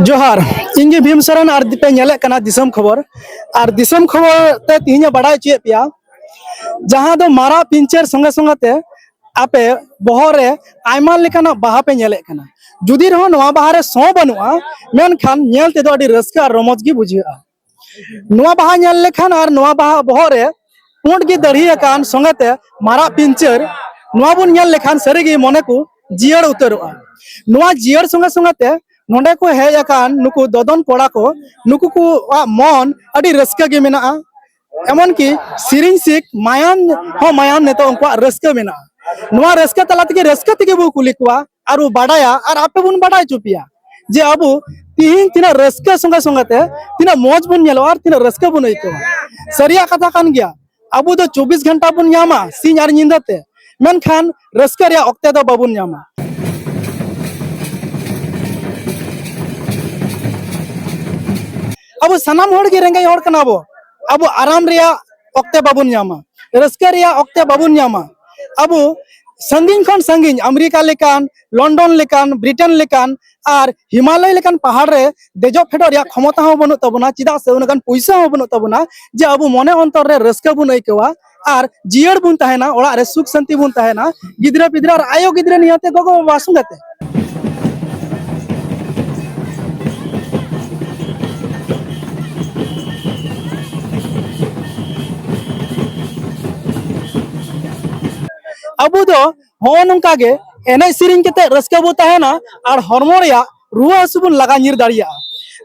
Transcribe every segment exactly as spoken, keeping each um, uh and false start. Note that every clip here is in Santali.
ᱡᱚᱦᱟᱨ, ᱤᱧ ᱜᱮ ᱵᱷᱤᱢ ᱥᱚᱨᱮᱱ ᱟᱨ ᱯᱮ ᱧᱮᱞᱮᱫ ᱠᱟᱱᱟ ᱫᱤᱥᱚᱢ ᱠᱷᱚᱵᱚᱨ᱾ ᱟᱨ ᱫᱤᱥᱚᱢ ᱠᱷᱚᱵᱚᱨ ᱛᱮ ᱛᱤᱦᱤᱧ ᱮ ᱵᱟᱲᱟᱭ ᱦᱚᱪᱚᱭᱮᱫ ᱯᱮᱭᱟ, ᱡᱟᱦᱟᱸ ᱫᱚ ᱢᱟᱨᱟᱜ ᱯᱤᱧᱪᱟᱹᱨ ᱥᱚᱸᱜᱮ ᱥᱚᱸᱜᱮ ᱛᱮ ᱟᱯᱮ ᱵᱚᱦᱚᱜ ᱨᱮ ᱟᱭᱢᱟ ᱞᱮᱠᱟᱱᱟᱜ ᱵᱟᱦᱟ ᱯᱮ ᱧᱮᱞᱮᱫ ᱠᱟᱱᱟ᱾ ᱡᱩᱫᱤ ᱨᱮᱦᱚᱸ ᱱᱚᱣᱟ ᱵᱟᱦᱟ ᱨᱮ ᱥᱚ ᱵᱟᱹᱱᱩᱜᱼᱟ, ᱢᱮᱱᱠᱷᱟᱱ ᱧᱮᱞ ᱛᱮᱫᱚ ᱟᱹᱰᱤ ᱨᱟᱹᱥᱠᱟᱹ ᱟᱨ ᱨᱚᱢᱚᱡᱽ ᱜᱮ ᱵᱩᱡᱷᱟᱹᱜᱼᱟ᱾ ᱱᱚᱣᱟ ᱵᱟᱦᱟ ᱧᱮᱞ ᱞᱮᱠᱷᱟᱱ ᱟᱨ ᱱᱚᱣᱟ ᱵᱟᱦᱟ ᱵᱚᱦᱚᱜ ᱨᱮ ᱯᱩᱸᱰ ᱜᱮ ᱫᱟᱲᱦᱤ ᱟᱠᱟᱱ ᱥᱚᱸᱜᱮ ᱛᱮ ᱢᱟᱨᱟᱜ ᱯᱤᱧᱪᱟᱹᱨ, ᱱᱚᱣᱟ ᱵᱚᱱ ᱧᱮᱞ ᱞᱮᱠᱷᱟᱱ ᱥᱟᱹᱨᱤ ᱜᱮ ᱢᱚᱱᱮ ᱠᱚ ᱡᱤᱭᱟᱹᱲ ᱩᱛᱟᱹᱨᱚᱜᱼᱟ᱾ ᱱᱚᱣᱟ ᱡᱤᱭᱟᱹᱲ ᱥᱚᱸᱜᱮ ᱥᱚᱸᱜᱮ ᱛᱮ ᱱᱚᱰᱮ ᱠᱚ ᱦᱮᱡ ᱟᱠᱟᱱ ᱱᱩᱠᱩ ᱫᱚᱫᱚᱱ ᱠᱚᱲᱟ ᱠᱚ, ᱱᱩᱠᱩ ᱠᱚᱣᱟᱜ ᱢᱚᱱ ᱟᱹᱰᱤ ᱨᱟᱹᱥᱠᱟᱹ ᱜᱮ ᱢᱮᱱᱟᱜᱼᱟ᱾ ᱮᱢᱚᱱ ᱠᱤ ᱥᱮᱨᱮᱧ ᱥᱤᱠ ᱢᱟᱭᱟᱢ ᱦᱚᱸ ᱢᱟᱭᱟᱢ ᱱᱤᱛᱚᱜ ᱩᱱᱠᱩᱣᱟᱜ ᱨᱟᱹᱥᱠᱟᱹ ᱢᱮᱱᱟᱜᱼᱟ᱾ ᱱᱚᱣᱟ ᱨᱟᱹᱥᱠᱟᱹ ᱛᱟᱞᱟ ᱛᱮᱜᱮ, ᱨᱟᱹᱥᱠᱟᱹ ᱛᱮᱜᱮ ᱵᱚ ᱠᱩᱞᱤ ᱠᱚᱣᱟ ᱟᱨ ᱵᱚ ᱵᱟᱰᱟᱭᱟ ᱟᱨ ᱟᱯᱮ ᱵᱚᱱ ᱵᱟᱰᱟᱭ ᱦᱚᱪᱚ ᱯᱮᱭᱟ ᱡᱮ ᱟᱵᱚ ᱛᱤᱦᱤᱧ ᱛᱤᱱᱟᱹᱜ ᱨᱟᱹᱥᱠᱟᱹ ᱥᱚᱸᱜᱮ ᱥᱚᱸᱜᱮ ᱛᱮ ᱛᱤᱱᱟᱹᱜ ᱢᱚᱡᱽ ᱵᱚᱱ ᱧᱮᱞᱚᱜᱼᱟ ᱟᱨ ᱛᱤᱱᱟᱹᱜ ᱨᱟᱹᱥᱠᱟᱹ ᱵᱚᱱ ᱟᱹᱭᱠᱟᱹᱣᱟ᱾ ᱥᱟᱹᱨᱤᱭᱟᱜ ᱠᱟᱛᱷᱟ ᱠᱟᱱ ᱜᱮᱭᱟ, ᱟᱵᱚ ᱫᱚ ᱪᱚᱵᱵᱤᱥ ᱜᱷᱚᱱᱴᱟ ᱵᱚᱱ ᱧᱟᱢᱟ ᱥᱤᱧ ᱟᱨ ᱧᱤᱫᱟᱹ ᱛᱮ, ᱢᱮᱱᱠᱷᱟᱱ ᱨᱟᱹᱥᱠᱟᱹ ᱨᱮᱭᱟᱜ ᱚᱠᱛᱮ ᱫᱚ ᱵᱟᱵᱚᱱ ᱧᱟᱢᱟ᱾ ᱟᱵᱚ ᱥᱟᱱᱟᱢ ᱦᱚᱲ ᱜᱮ ᱨᱮᱸᱜᱮᱡ ᱦᱚᱲ ᱠᱟᱱᱟ ᱵᱚ᱾ ᱟᱵᱚ ᱟᱨᱟᱢ ᱨᱮᱭᱟᱜ ᱚᱠᱛᱮ ᱵᱟᱵᱚᱱ ᱧᱟᱢᱟ, ᱨᱟᱹᱥᱠᱟᱹ ᱨᱮᱭᱟᱜ ᱚᱠᱛᱮ ᱵᱟᱵᱚᱱ ᱧᱟᱢᱟ᱾ ᱟᱵᱚ ᱥᱟᱺᱜᱤᱧ ᱠᱷᱚᱱ ᱥᱟᱺᱜᱤᱧ ᱟᱢᱮᱨᱤᱠᱟ ᱞᱮᱠᱟᱱ, ᱞᱚᱱᱰᱚᱱ ᱞᱮᱠᱟᱱ, ᱵᱨᱤᱴᱮᱱ ᱞᱮᱠᱟᱱ ᱟᱨ ᱦᱤᱢᱟᱞᱚᱭ ᱞᱮᱠᱟᱱ ᱯᱟᱦᱟᱲ ᱨᱮ ᱫᱮᱡᱚᱜ ᱯᱷᱮᱰᱚᱜ ᱨᱮᱭᱟᱜ ᱠᱷᱚᱢᱚᱛᱟ ᱦᱚᱸ ᱵᱟᱹᱱᱩᱜ ᱛᱟᱵᱚᱱᱟ, ᱪᱮᱫᱟᱜ ᱥᱮ ᱩᱱᱟᱹᱜ ᱜᱟᱱ ᱯᱩᱭᱥᱟᱹ ᱦᱚᱸ ᱵᱟᱹᱱᱩᱜ ᱛᱟᱵᱚᱱᱟ ᱡᱮ ᱟᱵᱚ ᱢᱚᱱᱮ ᱚᱱᱛᱚᱨ ᱨᱮ ᱨᱟᱹᱥᱠᱟᱹ ᱵᱚᱱ ᱟᱹᱭᱠᱟᱹᱣᱟ ᱟᱨ ᱡᱤᱭᱟᱹᱲ ᱵᱚᱱ ᱛᱟᱦᱮᱱᱟ, ᱚᱲᱟᱜ ᱨᱮ ᱥᱩᱠ ᱥᱟᱱᱛᱤ ᱵᱚᱱ ᱛᱟᱦᱮᱱᱟ, ᱜᱤᱫᱽᱨᱟᱹ ᱯᱤᱫᱽᱨᱟᱹ ᱟᱨ ᱟᱭᱳ ᱜᱤᱫᱽᱨᱟᱹ ᱱᱤᱭᱟᱹᱛᱮ ᱜᱚᱜᱚ ᱵᱟᱵᱟ ᱥᱚᱸᱜᱮ ᱛᱮ᱾ ᱟᱵᱚ ᱫᱚ ᱦᱚᱸᱜᱼᱚ ᱱᱚᱝᱠᱟ ᱜᱮ ᱮᱱᱮᱡ ᱥᱮᱨᱮᱧ ᱠᱟᱛᱮ ᱨᱟᱹᱥᱠᱟᱹ ᱵᱚ ᱛᱟᱦᱮᱱᱟ ᱟᱨ ᱦᱚᱲᱢᱚ ᱨᱮᱭᱟᱜ ᱨᱩᱣᱟᱹ ᱦᱟᱹᱥᱩ ᱵᱚᱱ ᱞᱟᱜᱟ ᱧᱤᱨ ᱫᱟᱲᱮᱭᱟᱜᱼᱟ᱾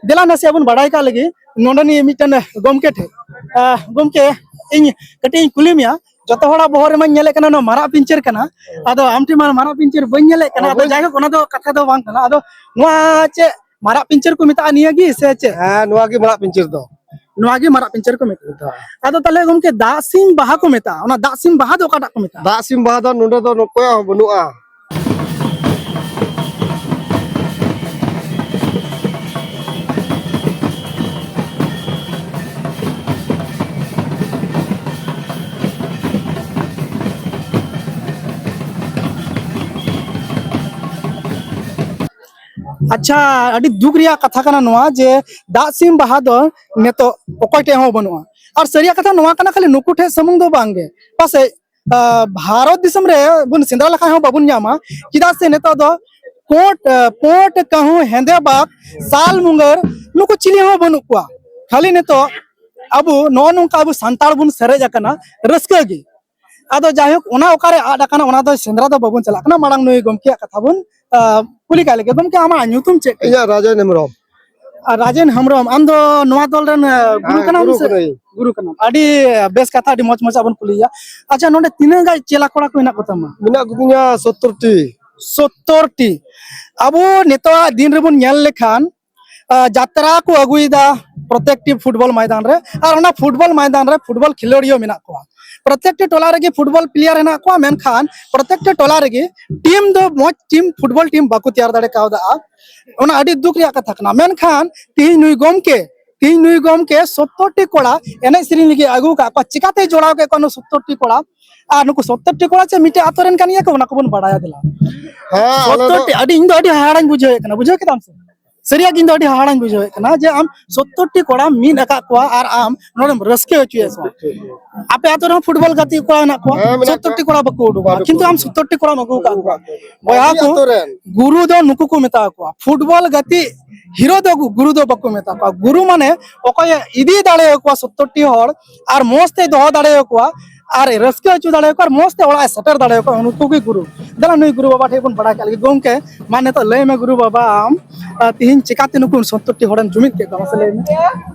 ᱫᱮᱞᱟ ᱱᱟᱥᱮᱭᱟᱜ ᱵᱚᱱ ᱵᱟᱲᱟᱭ ᱠᱟᱜ ᱞᱮᱜᱮ ᱱᱚᱰᱮᱱᱤᱡ ᱢᱤᱫᱴᱮᱱ ᱜᱚᱢᱠᱮ ᱴᱷᱮᱱ᱾ ᱟᱦ, ᱜᱚᱢᱠᱮ, ᱤᱧ ᱠᱟᱹᱴᱤᱡ ᱤᱧ ᱠᱩᱞᱤ ᱢᱮᱭᱟ, ᱡᱚᱛᱚ ᱦᱚᱲᱟᱜ ᱵᱚᱦᱚᱜ ᱨᱮᱢᱟᱧ ᱧᱮᱞᱮᱫ ᱠᱟᱱᱟ ᱱᱚᱣᱟ ᱢᱟᱨᱟᱜ ᱯᱤᱧᱪᱟᱹᱨ ᱠᱟᱱᱟ, ᱟᱫᱚ ᱟᱢ ᱴᱷᱮᱱ ᱢᱟ ᱢᱟᱨᱟᱜ ᱯᱤᱧᱪᱟᱹᱨ ᱵᱟᱹᱧ ᱧᱮᱞᱮᱫ ᱠᱟᱱᱟ᱾ ᱟᱫᱚ ᱡᱟᱭᱦᱳᱠ, ᱚᱱᱟ ᱫᱚ ᱠᱟᱛᱷᱟ ᱫᱚ ᱵᱟᱝ ᱠᱟᱱᱟ᱾ ᱟᱫᱚ ᱱᱚᱣᱟ ᱪᱮᱫ ᱢᱟᱨᱟᱜ ᱯᱤᱧᱪᱟᱹᱨ ᱠᱚ ᱢᱮᱛᱟᱜᱼᱟ ᱱᱤᱭᱟᱹ ᱜᱮ ᱥᱮ ᱪᱮᱫ? ᱦᱮᱸ, ᱱᱚᱣᱟ ᱜᱮ ᱢᱟᱨᱟᱜ ᱯᱤᱧᱪᱟᱹᱨ ᱫᱚ᱾ ᱱᱚᱣᱟ ᱜᱮ ᱢᱟᱨᱟᱜ ᱯᱤᱧᱪᱟᱹᱨ ᱠᱚ ᱢᱮᱛᱟᱜᱼᱟ᱾ ᱟᱫᱚ ᱛᱟᱦᱚᱞᱮ ᱜᱚᱢᱠᱮ, ᱫᱟᱜ ᱥᱤᱢ ᱵᱟᱦᱟ ᱠᱚ ᱢᱮᱛᱟᱜᱼᱟ, ᱚᱱᱟ ᱫᱟᱜ ᱥᱤᱢ ᱵᱟᱦᱟ ᱫᱚ ᱚᱠᱟᱴᱟᱜ ᱠᱚ ᱢᱮᱛᱟᱜᱼᱟ? ᱫᱟᱜ ᱥᱤᱢ ᱵᱟᱦᱟ ᱫᱚ ᱱᱚᱰᱮ ᱫᱚ ᱚᱠᱚᱭᱟᱜ ᱦᱚᱸ ᱵᱟᱹᱱᱩᱜᱼᱟ᱾ ᱟᱪᱪᱷᱟ, ᱟᱹᱰᱤ ᱫᱩᱠ ᱨᱮᱭᱟᱜ ᱠᱟᱛᱷᱟ ᱠᱟᱱᱟ ᱱᱚᱣᱟ ᱡᱮ ᱫᱟᱜ ᱥᱤᱢ ᱵᱟᱦᱟ ᱫᱚ ᱱᱤᱛᱚᱜ ᱚᱠᱚᱭ ᱴᱷᱮᱡ ᱦᱚᱸ ᱵᱟᱹᱱᱩᱜᱼᱟ᱾ ᱟᱨ ᱥᱟᱹᱨᱤᱭᱟᱜ ᱠᱟᱛᱷᱟ ᱱᱚᱣᱟ ᱠᱟᱱᱟ, ᱠᱷᱟᱹᱞᱤ ᱱᱩᱠᱩ ᱴᱷᱮᱡ ᱥᱩᱢᱩᱝ ᱫᱚ ᱵᱟᱝ ᱜᱮ, ᱯᱟᱥᱮᱡ, ᱟᱸ, ᱵᱷᱟᱨᱚᱛ ᱫᱤᱥᱚᱢ ᱨᱮ ᱵᱚᱱ ᱥᱮᱸᱫᱽᱨᱟ ᱞᱮᱠᱷᱟᱱ ᱦᱚᱸ ᱵᱟᱵᱚᱱ ᱧᱟᱢᱟ᱾ ᱪᱮᱫᱟᱜ ᱥᱮ ᱱᱤᱛᱚᱜ ᱫᱚ ᱯᱳᱸᱰ, ᱟᱸ, ᱯᱳᱸᱰ ᱠᱟᱹᱦᱩ, ᱦᱮᱸᱫᱮ ᱵᱟᱜᱽ, ᱥᱟᱞ ᱢᱩᱸᱜᱟᱹᱨ, ᱱᱩᱠᱩ ᱪᱤᱞᱤ ᱦᱚᱸ ᱵᱟᱹᱱᱩᱜ ᱠᱚᱣᱟ᱾ ᱠᱷᱟᱹᱞᱤ ᱱᱤᱛᱚᱜ ᱟᱵᱚ ᱱᱚᱜᱼᱚ ᱱᱚᱝᱠᱟ ᱟᱵᱚ ᱥᱟᱱᱛᱟᱲ ᱵᱚᱱ ᱥᱮᱨᱮᱡ ᱟᱠᱟᱱᱟ ᱨᱟᱹᱥᱠᱟᱹ ᱜᱮ᱾ ᱟᱫᱚ ᱡᱟᱭᱦᱳᱠ, ᱚᱱᱟ ᱚᱠᱟᱨᱮ ᱟᱫ ᱟᱠᱟᱱᱟ, ᱚᱱᱟ ᱫᱚ ᱥᱮᱸᱫᱽᱨᱟ ᱫᱚ ᱵᱟᱵᱚᱱ ᱪᱟᱞᱟᱜ ᱠᱟᱱᱟ᱾ ᱢᱟᱲᱟᱝ ᱱᱩᱭ ᱜᱚᱢᱠᱮᱭᱟᱜ ᱠᱟᱛᱷᱟ ᱵᱚᱱ, ᱟᱸ, ᱠᱩᱞᱤ ᱠᱟᱭ ᱞᱮᱜᱮ᱾ ᱜᱚᱢᱠᱮ, ᱟᱢᱟᱜ ᱧᱩᱛᱩᱢ ᱪᱮᱫ ᱠᱟᱱᱟ? ᱤᱧᱟᱹᱜ ᱨᱟᱡᱮᱱ ᱦᱮᱢᱵᱨᱚᱢ᱾ ᱟᱨ ᱨᱟᱡᱮᱱ ᱦᱮᱢᱵᱨᱚᱢ, ᱟᱢ ᱫᱚ ᱱᱚᱣᱟ ᱫᱚᱞ ᱨᱮᱱ, ᱟᱸ, ᱜᱩᱨᱩ ᱦᱮᱸ, ᱠᱟᱱᱟᱢ ᱜᱩᱨᱩ ᱥᱮ? ᱠᱟᱹᱱᱟᱹᱧ᱾ ᱜᱩᱨᱩ ᱠᱟᱱᱟᱢ᱾ ᱟᱹᱰᱤ ᱵᱮᱥ ᱠᱟᱛᱷᱟ, ᱟᱹᱰᱤ ᱢᱚᱡᱽ ᱢᱚᱡᱽ ᱟᱵᱚᱱ ᱠᱩᱞᱤᱭᱟ᱾ ᱟᱪᱪᱷᱟ, ᱱᱚᱰᱮ ᱛᱤᱱᱟᱹᱜ ᱜᱟᱱ ᱪᱮᱞᱟ ᱠᱚᱲᱟ ᱠᱚ ᱦᱮᱱᱟᱜ ᱠᱚᱛᱟᱢᱟ? ᱢᱮᱱᱟᱜ ᱠᱚᱛᱤᱧᱟ ᱥᱚᱛᱛᱚᱨ ᱴᱤ᱾ ᱥᱚᱛᱛᱚᱨ ᱴᱤ᱾ ᱟᱵᱚ ᱱᱤᱛᱚᱜᱟᱜ ᱫᱤᱱ ᱨᱮᱵᱚᱱ ᱧᱮᱞ ᱞᱮᱠᱷᱟᱱ, ᱟᱸ, ᱡᱟᱛᱨᱟ ᱠᱚ ᱟᱹᱜᱩᱭᱮᱫᱟ ᱯᱨᱚᱛᱮᱠᱴᱤ ᱯᱷᱩᱴᱵᱚᱞ ᱢᱚᱭᱫᱟᱱ ᱨᱮ, ᱟᱨ ᱚᱱᱟ ᱯᱷᱩᱴᱵᱚᱞ ᱢᱚᱭᱫᱟᱱ ᱨᱮ ᱯᱷᱩᱴᱵᱚᱞ ᱠᱷᱮᱞᱳᱰᱤᱭᱟᱹ ᱢᱮᱱᱟᱜ ᱠᱚᱣᱟ᱾ ᱯᱨᱚᱛᱮᱠᱴᱤ ᱴᱚᱞᱟ ᱨᱮᱜᱮ ᱯᱷᱩᱴᱵᱚᱞ ᱯᱞᱮᱭᱟᱨ ᱦᱮᱱᱟᱜ ᱠᱚᱣᱟ, ᱢᱮᱱᱠᱷᱟᱱ ᱯᱨᱚᱛᱮᱠᱴᱤ ᱴᱚᱞᱟ ᱨᱮᱜᱮ ᱴᱤᱢ ᱫᱚ ᱢᱚᱡᱽ ᱴᱤᱢ, ᱯᱷᱩᱴᱵᱚᱞ ᱴᱤᱢ ᱵᱟᱠᱚ ᱛᱮᱭᱟᱨ ᱫᱟᱲᱮ ᱠᱟᱣᱫᱟ᱾ ᱚᱱᱟ ᱟᱹᱰᱤ ᱫᱩᱠ ᱨᱮᱭᱟᱜ ᱠᱟᱛᱷᱟ ᱠᱟᱱᱟ᱾ ᱢᱮᱱᱠᱷᱟᱱ ᱛᱤᱦᱤᱧ ᱱᱩᱭ ᱜᱚᱢᱠᱮ, ᱛᱤᱦᱤᱧ ᱱᱩᱭ ᱜᱚᱢᱠᱮ ᱥᱚᱛᱛᱚᱨ ᱴᱤ ᱠᱚᱲᱟ ᱮᱱᱮᱡ ᱥᱮᱨᱮᱧ ᱞᱟᱹᱜᱤᱫ ᱟᱹᱜᱩ ᱟᱠᱟᱫ ᱠᱚᱣᱟ᱾ ᱪᱤᱠᱟᱛᱮᱭ ᱡᱚᱲᱟᱣ ᱠᱮᱫ ᱠᱚᱣᱟ ᱱᱩᱭ ᱥᱚᱛᱛᱚᱨ ᱴᱤ ᱠᱚᱲᱟ? ᱟᱨ ᱱᱩᱠᱩ ᱥᱚᱛᱛᱚᱨ ᱴᱤ ᱠᱚᱲᱟ ᱪᱮ ᱢᱤᱫᱴᱮᱡ ᱟᱛᱳ ᱨᱮᱱ ᱠᱟᱱ ᱜᱮᱭᱟ ᱠᱚ, ᱚᱱᱟ ᱠᱚᱵᱚᱱ ᱵᱟᱲᱟᱭᱟ᱾ ᱫᱮᱞᱟ᱾ ᱦᱮᱸ, ᱟᱞᱮ ᱫᱚ ᱥᱚᱛᱛᱚᱨ ᱴᱤ, ᱟᱹᱰᱤ, ᱤᱧ ᱫᱚ ᱟᱹᱰᱤ ᱦᱟᱦᱟᱲᱟᱧ ᱵᱩᱡᱷᱟᱹᱣᱮᱫ ᱠᱟᱱᱟ, ᱵᱩᱡᱷᱟᱹᱣ ᱠᱮᱫᱟᱢ ᱥᱮ? ᱥᱟᱹᱨᱤᱭᱟᱜ ᱜᱮ ᱤᱧ ᱫᱚ ᱟᱹᱰᱤ ᱦᱟᱦᱟᱲᱟᱧ ᱵᱩᱡᱷᱟᱹᱣᱮᱫ ᱠᱟᱱᱟ ᱡᱮ ᱟᱢ ᱥᱚᱛᱛᱚᱨ ᱴᱤ ᱠᱚᱲᱟ ᱢᱤᱫ ᱟᱠᱟᱫ ᱠᱚᱣᱟ ᱟᱨ ᱟᱢ ᱱᱚᱰᱮᱢ ᱨᱟᱹᱥᱠᱟᱹ ᱦᱚᱪᱚᱭᱮᱫ ᱠᱚᱣᱟ᱾ ᱟᱯᱮ ᱟᱛᱳ ᱨᱮᱦᱚᱸ ᱯᱷᱩᱴᱵᱚᱞ ᱜᱟᱛᱮ ᱠᱚᱲᱟ ᱦᱮᱱᱟᱜ ᱠᱚᱣᱟ, ᱦᱮᱸ, ᱢᱮᱱᱟᱜ ᱥᱚᱛᱛᱚᱨ ᱴᱤ ᱠᱚᱣᱟ᱾ ᱠᱚᱲᱟ ᱵᱟᱠᱚ ᱩᱰᱩᱠᱚᱜᱼᱟ, ᱵᱟᱠᱚ ᱠᱤᱱᱛᱩ ᱟᱢ ᱩᱰᱩᱠᱚᱜᱼᱟ᱾ ᱥᱚᱛᱛᱚᱨ ᱴᱤ ᱠᱚᱲᱟᱢ ᱟᱹᱜᱩ ᱟᱠᱟᱫ ᱠᱚᱣᱟ᱾ ᱟᱹᱜᱩ ᱟᱠᱟᱫ ᱠᱚᱣᱟ᱾ ᱵᱚᱭᱦᱟ ᱟᱹᱰᱤ ᱠᱚ, ᱟᱛᱳ ᱨᱮᱱ᱾ ᱜᱩᱨᱩ ᱫᱚ ᱱᱩᱠᱩ ᱠᱚ ᱢᱮᱛᱟ ᱠᱚᱣᱟ, ᱯᱷᱩᱴᱵᱚᱞ ᱜᱟᱛᱮ ᱦᱤᱨᱳ ᱫᱚ ᱜᱩ-, ᱜᱩᱨᱩ ᱫᱚ ᱵᱟᱠᱚ ᱢᱮᱛᱟ ᱠᱚᱣᱟ᱾ ᱜᱩᱨᱩ ᱢᱟᱱᱮ ᱚᱠᱚᱭᱮ ᱤᱫᱤ ᱫᱟᱲᱮᱭᱟᱠᱚᱣᱟ ᱥᱚᱛᱛᱚᱨ ᱴᱤ ᱦᱚᱲ ᱟᱨ ᱢᱚᱸᱡᱽ ᱛᱮᱭ ᱫᱚᱦᱚ ᱫᱟᱲᱮᱭᱟᱠᱚᱣᱟ ᱟᱨ ᱨᱟᱹᱥᱠᱟᱹ ᱦᱚᱪᱚ ᱫᱟᱲᱮᱭᱟᱠᱚᱣᱟ ᱟᱨ ᱢᱚᱸᱡᱽ ᱛᱮ ᱚᱲᱟᱜ ᱮ ᱥᱮᱴᱮᱨ ᱫᱟᱲᱮᱭᱟᱠᱚᱣᱟ, ᱩᱱᱠᱩ ᱜᱮ ᱜᱩᱨᱩ᱾ ᱫᱮᱞᱟ ᱱᱩᱭ ᱜᱩᱨᱩ ᱵᱟᱵᱟ ᱴᱷᱮᱡ ᱵᱚᱱ ᱵᱟᱲᱟᱭ ᱠᱟᱜ ᱞᱮᱜᱮ᱾ ᱜᱚᱢᱠᱮ, ᱢᱟ ᱱᱤᱛᱚᱜ ᱞᱟᱹᱭ ᱢᱮ ᱜᱩᱨᱩ ᱵᱟᱵᱟ, ᱟᱢ, ᱟᱨ, ᱛᱤᱦᱤᱧ ᱪᱤᱠᱟᱛᱮ ᱱᱩᱠᱩ ᱥᱚᱛᱛᱚᱨ ᱴᱤ ᱦᱚᱲᱮᱢ ᱡᱩᱢᱤᱫ ᱠᱮᱫ ᱠᱚᱣᱟ, ᱢᱟᱥᱮ ᱞᱟᱹᱭ ᱢᱮ᱾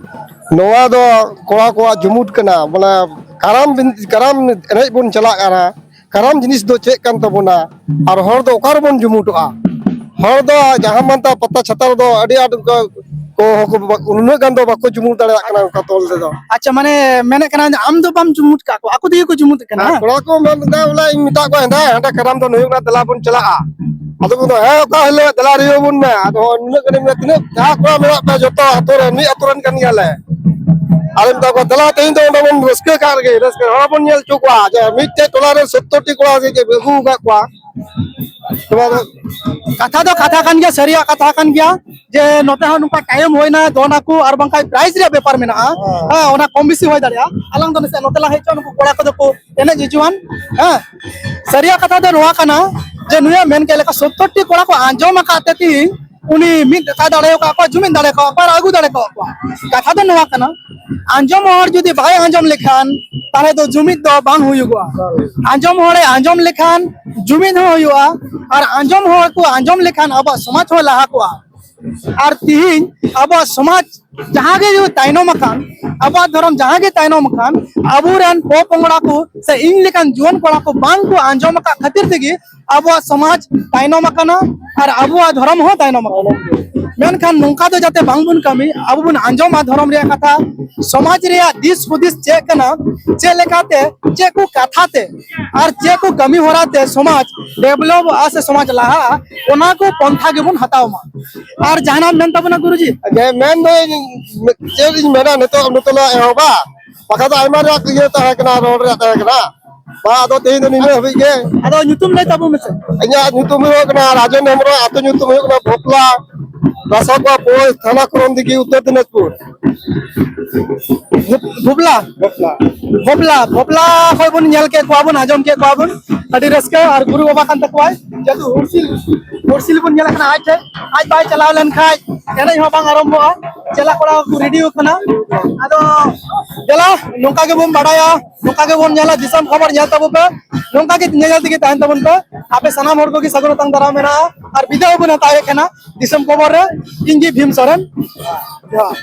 ᱱᱚᱣᱟ ᱫᱚ ᱠᱚᱲᱟ ᱠᱚᱣᱟᱜ ᱡᱩᱢᱩᱫ ᱠᱟᱱᱟ, ᱵᱚᱞᱮ ᱠᱟᱨᱟᱢ ᱵᱤᱱ-, ᱠᱟᱨᱟᱢ ᱮᱱᱮᱡ ᱵᱚᱱ ᱪᱟᱞᱟᱜ ᱠᱟᱱᱟ᱾ ᱠᱟᱨᱟᱢ ᱡᱤᱱᱤᱥ ᱫᱚ ᱪᱮᱫ ᱠᱟᱱ ᱛᱟᱵᱚᱱᱟ? ᱟᱨ ᱦᱚᱲ ᱫᱚ ᱚᱠᱟ ᱨᱮᱵᱚᱱ ᱡᱩᱢᱩᱫᱚᱜᱼᱟ? ᱦᱚᱲ ᱫᱚ ᱡᱟᱦᱟᱸ ᱢᱟᱱᱛᱟ ᱯᱟᱛᱟ ᱪᱷᱟᱛᱟ ᱨᱮᱫᱚ ᱟᱹᱰᱤ ᱟᱸᱴ ᱚᱱᱠᱟ ᱠᱚ, ᱦᱚᱸ ᱠᱚ, ᱩᱱᱟᱹᱜ ᱜᱟᱱ ᱫᱚ ᱵᱟᱠᱚ ᱡᱩᱢᱩᱫ ᱫᱟᱲᱮᱭᱟᱜ ᱠᱟᱱᱟ ᱚᱱᱠᱟ ᱛᱚᱞ ᱨᱮᱫᱚ᱾ ᱟᱪᱪᱷᱟ, ᱢᱟᱱᱮ ᱢᱮᱱᱮᱫ ᱠᱟᱱᱟ ᱟᱢ ᱫᱚ ᱵᱟᱢ ᱡᱩᱢᱩᱫ ᱠᱟᱜ ᱠᱚᱣᱟ, ᱟᱠᱚ ᱛᱮᱜᱮ ᱠᱚ ᱡᱩᱢᱩᱫ ᱠᱟᱱᱟ? ᱦᱮᱸ, ᱠᱚᱲᱟ ᱠᱚ ᱢᱮᱱ ᱮᱫᱟ, ᱵᱚᱞᱮ ᱤᱧ ᱢᱮᱛᱟᱜ ᱠᱚᱣᱟ, "ᱦᱮᱸᱫᱟ, ᱦᱟᱸᱰᱮ ᱠᱟᱨᱟᱢ ᱫᱚᱱ ᱦᱩᱭᱩᱜ ᱠᱟᱱᱟ, ᱫᱮᱞᱟ ᱵᱚᱱ ᱪᱟᱞᱟᱜᱼᱟ᱾" ᱟᱫᱚ ᱠᱚ ᱢᱮᱱᱫᱟ, "ᱦᱮᱸ, ᱚᱠᱟ ᱦᱤᱞᱳᱜ ᱫᱮᱞᱟ ᱨᱩᱭᱟᱹ ᱵᱚᱱ ᱢᱮ?" ᱟᱫᱚ ᱱᱩᱱᱟᱹᱜ ᱜᱟᱱ ᱢᱮᱱᱟ, ᱛᱤᱱᱟᱹᱜ ᱡᱟᱦᱟᱸ ᱠᱚᱲᱟ ᱢᱮᱱᱟᱜ ᱯᱮᱭᱟ ᱡᱚᱛᱚ ᱟᱛᱳ ᱨᱮ, ᱢᱤᱫ ᱟᱛᱳ ᱨᱮᱱ ᱠᱟᱱ ᱜᱮᱭᱟᱞᱮ᱾ ᱟᱨ ᱢᱮᱛᱟ ᱠᱚᱣᱟ, "ᱫᱮᱞᱟ, ᱛᱮᱦᱮᱧ ᱫᱚ ᱚᱸᱰᱮ ᱵᱚᱱ ᱨᱟᱹᱥᱠᱟᱹ ᱠᱟᱜ ᱨᱮᱜᱮ, ᱨᱟᱹᱥᱠᱟᱹ ᱦᱚᱲ ᱵᱚᱱ ᱧᱮᱞ ᱦᱚᱪᱚ ᱠᱚᱣᱟ ᱡᱮ ᱢᱤᱫᱴᱮᱡ ᱴᱚᱞᱟ ᱨᱮ ᱥᱚᱛᱛᱚᱨ ᱴᱤ ᱠᱚᱲᱟ ᱥᱮ ᱪᱮᱫ ᱟᱹᱜᱩ ᱟᱠᱟᱫ ᱠᱚᱣᱟ, ᱱᱚᱣᱟ ᱫᱚ ᱠᱟᱛᱷᱟ ᱫᱚ ᱠᱟᱛᱷᱟ ᱠᱟᱱ ᱜᱮᱭᱟ, ᱥᱟᱹᱨᱤᱭᱟᱜ ᱠᱟᱛᱷᱟ ᱠᱟᱱ ᱜᱮᱭᱟ ᱡᱮ ᱱᱚᱛᱮ ᱦᱚᱸ ᱱᱚᱝᱠᱟ ᱛᱟᱭᱚᱢ ᱦᱩᱭᱱᱟ, ᱫᱚᱱ ᱟᱠᱚ ᱟᱨ ᱵᱟᱝᱠᱷᱟᱱ ᱯᱨᱟᱭᱤᱡᱽ ᱨᱮᱭᱟᱜ ᱵᱮᱯᱟᱨ ᱢᱮᱱᱟᱜᱼᱟ᱾ ᱦᱮᱸ᱾ ᱦᱮᱸ, ᱚᱱᱟ ᱠᱚᱢ ᱵᱮᱥᱤ ᱦᱩᱭ ᱫᱟᱲᱮᱭᱟᱜᱼᱟ᱾ ᱟᱞᱟᱝ ᱫᱚ ᱱᱟᱥᱮ ᱱᱚᱛᱮ ᱞᱟᱝ ᱦᱮᱡ ᱦᱚᱪᱚᱜᱼᱟ, ᱱᱩᱠᱩ ᱠᱚᱲᱟ ᱠᱚᱫᱚ ᱠᱚ ᱮᱱᱮᱡ ᱦᱤᱡᱩᱜᱼᱟᱱ᱾ ᱦᱮᱸ, ᱥᱟᱹᱨᱤᱭᱟᱜ ᱠᱟᱛᱷᱟ ᱫᱚ ᱱᱚᱣᱟ ᱠᱟᱱᱟ ᱡᱮ ᱱᱩᱭᱟᱜ ᱢᱮᱱ ᱠᱮᱫ ᱞᱮᱠᱟ ᱥᱚᱛᱛᱚᱨ ᱴᱤ ᱠᱚᱲᱟ ᱠᱚ ᱟᱸᱡᱚᱢ ᱟᱠᱟᱫ ᱛᱮ ᱛᱤᱦᱤᱧ ᱩᱱᱤ ᱢᱤᱫ ᱠᱟᱛᱷᱟ ᱫᱟᱲᱮ ᱟᱠᱟᱫ ᱠᱚᱣᱟ, ᱡᱩᱢᱤᱫ ᱫᱟᱲᱮ ᱟᱠᱟᱫ ᱠᱚᱣᱟ ᱟᱨ ᱟᱹᱜᱩ ᱫᱟᱲᱮ ᱟᱠᱟᱫ ᱠᱚᱣᱟ᱾ ᱠᱟᱛᱷᱟ ᱫᱚ ᱱᱚᱣᱟ ᱠᱟᱱᱟ, ᱟᱸᱡᱚᱢ ᱦᱚᱲ ᱡᱩᱫᱤ ᱵᱟᱭ ᱟᱸᱡᱚᱢ ᱞᱮᱠᱷᱟᱱ ᱛᱟᱦᱚᱞᱮ ᱫᱚ ᱡᱩᱢᱤᱫ ᱫᱚ ᱵᱟᱝ ᱦᱩᱭᱩᱜᱚᱜᱼᱟ᱾ ᱟᱸᱡᱚᱢ ᱦᱚᱲᱮ ᱟᱸᱡᱚᱢ ᱞᱮᱠᱷᱟᱱ ᱡᱩᱢᱤᱫ ᱦᱚᱸ ᱦᱩᱭᱩᱜᱼᱟ, ᱟᱨ ᱟᱸᱡᱚᱢ ᱦᱚᱲ ᱠᱚ ᱟᱸᱡᱚᱢ ᱞᱮᱠᱷᱟᱱ ᱟᱵᱚᱣᱟᱜ ᱥᱚᱢᱟᱡᱽ ᱦᱚᱸ ᱞᱟᱦᱟ ᱠᱚᱜᱼᱟ᱾ ᱟᱨ ᱛᱤᱦᱤᱧ ᱟᱵᱚᱣᱟᱜ ᱥᱚᱢᱟᱡᱽ ᱡᱟᱦᱟᱸ ᱜᱮ ᱛᱟᱭᱱᱚᱢ ᱟᱠᱟᱱ, ᱟᱵᱚᱣᱟᱜ ᱫᱷᱚᱨᱚᱢ ᱡᱟᱦᱟᱸ ᱜᱮ ᱛᱟᱭᱱᱚᱢ ᱟᱠᱟᱱ, ᱟᱵᱚᱨᱮᱱ ᱯᱚᱯᱚᱝᱲᱟ ᱠᱚ ᱥᱮ ᱤᱧ ᱞᱮᱠᱟᱱ ᱡᱩᱣᱟᱹᱱ ᱠᱚᱲᱟ ᱠᱚ ᱵᱟᱝ ᱠᱚ ᱟᱸᱡᱚᱢ ᱟᱠᱟᱫ ᱠᱷᱟᱹᱛᱤᱨ ᱛᱮᱜᱮ ᱟᱵᱚᱣᱟᱜ ᱥᱚᱢᱟᱡᱽ ᱛᱟᱭᱱᱚᱢ ᱟᱠᱟᱱᱟ ᱟᱨ ᱟᱵᱚᱣᱟᱜ ᱫᱷᱚᱨᱚᱢ ᱦᱚᱸ ᱛᱟᱭᱱᱚᱢ ᱟᱠᱟᱱᱟ᱾ ᱢᱮᱱᱠᱷᱟᱱ ᱱᱚᱝᱠᱟ ᱫᱚ ᱡᱟᱛᱮ ᱵᱟᱝᱵᱚᱱ ᱠᱟᱹᱢᱤ, ᱟᱵᱚ ᱵᱚᱱ ᱟᱸᱡᱚᱢᱟ ᱫᱷᱚᱨᱚᱢ ᱨᱮᱭᱟᱜ ᱠᱟᱛᱷᱟ, ᱥᱚᱢᱟᱡᱽ ᱨᱮᱭᱟᱜ ᱫᱤᱥ ᱦᱩᱫᱤᱥ ᱪᱮᱫ ᱠᱟᱱᱟ, ᱪᱮᱫ ᱞᱮᱠᱟᱛᱮ, ᱪᱮᱫ ᱠᱚ ᱠᱟᱛᱷᱟ ᱛᱮ ᱟᱨ ᱪᱮᱫ ᱠᱚ ᱠᱟᱹᱢᱤ ᱦᱚᱨᱟ ᱛᱮ ᱥᱚᱢᱟᱡᱽ ᱰᱮᱵᱷᱞᱚᱯᱚᱜᱼᱟ ᱥᱮ ᱥᱚᱢᱟᱡᱽ ᱞᱟᱦᱟᱜᱼᱟ, ᱚᱱᱟ ᱠᱚ ᱯᱚᱱᱛᱷᱟ ᱜᱮᱵᱚᱱ ᱦᱟᱛᱟᱣ ᱢᱟ᱾ ᱟᱨ ᱡᱟᱦᱟᱱᱟᱜ ᱢᱮᱱ ᱛᱟᱵᱚᱱᱟ ᱜᱩᱨᱩᱡᱤ? ᱦᱮᱸ, ᱢᱮᱱ ᱫᱚ ᱪᱮᱫ ᱤᱧ ᱢᱮᱱᱟ, ᱱᱤᱛᱚᱜ ᱱᱤᱛᱚᱜ ᱞᱮ ᱮᱦᱚᱵᱟ, ᱵᱟᱠᱷᱟᱱ ᱫᱚ ᱟᱭᱢᱟ ᱨᱮᱭᱟᱜ ᱤᱭᱟᱹ ᱛᱟᱦᱮᱸ ᱠᱟᱱᱟ, ᱨᱚᱲ ᱨᱮᱭᱟᱜ ᱛᱟᱦᱮᱸ ᱠᱟᱱᱟ᱾ ᱢᱟ, ᱟᱫᱚ ᱛᱮᱦᱮᱧ ᱫᱚ ᱱᱤᱱᱟᱹᱜ ᱦᱟᱹᱵᱤᱡ ᱜᱮ᱾ ᱟᱫᱚ ᱧᱩᱛᱩᱢ ᱞᱟᱹᱭ ᱛᱟᱵᱚᱱ ᱢᱮᱥᱮ᱾ ᱤᱧᱟᱹᱜ ᱧᱩᱛᱩᱢ ᱦᱩᱭᱩᱜ ᱠᱟᱱᱟ ᱨᱟᱡᱮᱱ ᱦᱮᱢᱵᱨᱚᱢ, ᱟᱹᱛᱩ ᱧᱩᱛᱩᱢ ᱦᱩᱭᱩᱜ ᱠᱟᱱᱟ ᱵᱷᱚᱯᱞᱟ, ᱨᱟᱥᱟᱠᱚᱲᱟ ᱯᱳᱥᱴ, ᱛᱷᱟᱱᱟ ᱠᱚᱨᱚᱱᱫᱤᱜᱷᱤ, ᱩᱛᱛᱚᱨ ᱫᱤᱱᱟᱡᱽᱯᱩᱨ᱾ ᱵᱷᱚᱯᱞᱟ? ᱵᱷᱚᱯᱞᱟ᱾ ᱵᱷᱚᱯᱞᱟ, ᱵᱷᱚᱯᱞᱟ ᱠᱷᱚᱡ ᱵᱚᱱ ᱧᱮᱞ ᱠᱮᱫ ᱠᱚᱣᱟ ᱵᱚᱱ, ᱟᱸᱡᱚᱢ ᱠᱮᱫ ᱠᱚᱣᱟ ᱵᱚᱱ, ᱟᱹᱰᱤ ᱨᱟᱹᱥᱠᱟᱹ᱾ ᱟᱨ ᱜᱩᱨᱩ ᱵᱟᱵᱟ ᱠᱟᱱ ᱛᱟᱠᱚᱣᱟᱭ, ᱡᱮᱦᱮᱛᱩ ᱦᱩᱨᱥᱤᱞ, ᱦᱩᱨᱥᱤᱞ ᱵᱚᱱ ᱧᱮᱞ ᱠᱟᱱᱟ ᱟᱡ ᱴᱷᱮᱡ, ᱟᱡ ᱵᱟᱭ ᱪᱟᱞᱟᱣ ᱞᱮᱱ ᱠᱷᱟᱡ ᱮᱱᱮᱡ ᱦᱚᱸ ᱵᱟᱝ ᱟᱨᱟᱢᱵᱷᱚᱜᱼᱟ᱾ ᱪᱮᱞᱟ ᱠᱚᱲᱟ ᱠᱚ ᱨᱮᱰᱤ ᱟᱠᱟᱱᱟ᱾ ᱟᱫᱚ ᱫᱮᱞᱟ, ᱱᱚᱝᱠᱟ ᱜᱮᱵᱚᱱ ᱵᱟᱲᱟᱭᱟ, ᱱᱚᱝᱠᱟ ᱜᱮᱵᱚᱱ ᱧᱮᱞᱟ, ᱫᱤᱥᱚᱢ ᱠᱷᱚᱵᱚᱨ ᱧᱮᱞ ᱛᱟᱵᱚᱱ ᱯᱮ, ᱱᱚᱝᱠᱟ ᱜᱮ ᱧᱮᱧᱮᱞ ᱛᱮᱜᱮ ᱛᱟᱦᱮᱱ ᱛᱟᱵᱚᱱ ᱯᱮ᱾ ᱟᱯᱮ ᱥᱟᱱᱟᱢ ᱦᱚᱲ ᱠᱚᱜᱮ ᱥᱟᱹᱜᱩᱱ ᱟᱛᱟᱝ ᱫᱟᱨᱟᱢ ᱢᱮᱱᱟᱜᱼᱟ᱾ ᱟᱨ ᱵᱤᱫᱟᱹᱭ ᱦᱚᱸᱵᱚᱱ ᱦᱟᱛᱟᱣᱮᱫ ᱠᱟᱱᱟ ᱫᱤᱥᱚᱢ ᱠᱷᱚᱵᱚᱨ ᱨᱮ, ᱤᱧ ᱜᱮ ᱵᱷᱤᱢ ᱥᱚᱨᱮᱱ᱾ ᱡᱚᱦᱟᱨ᱾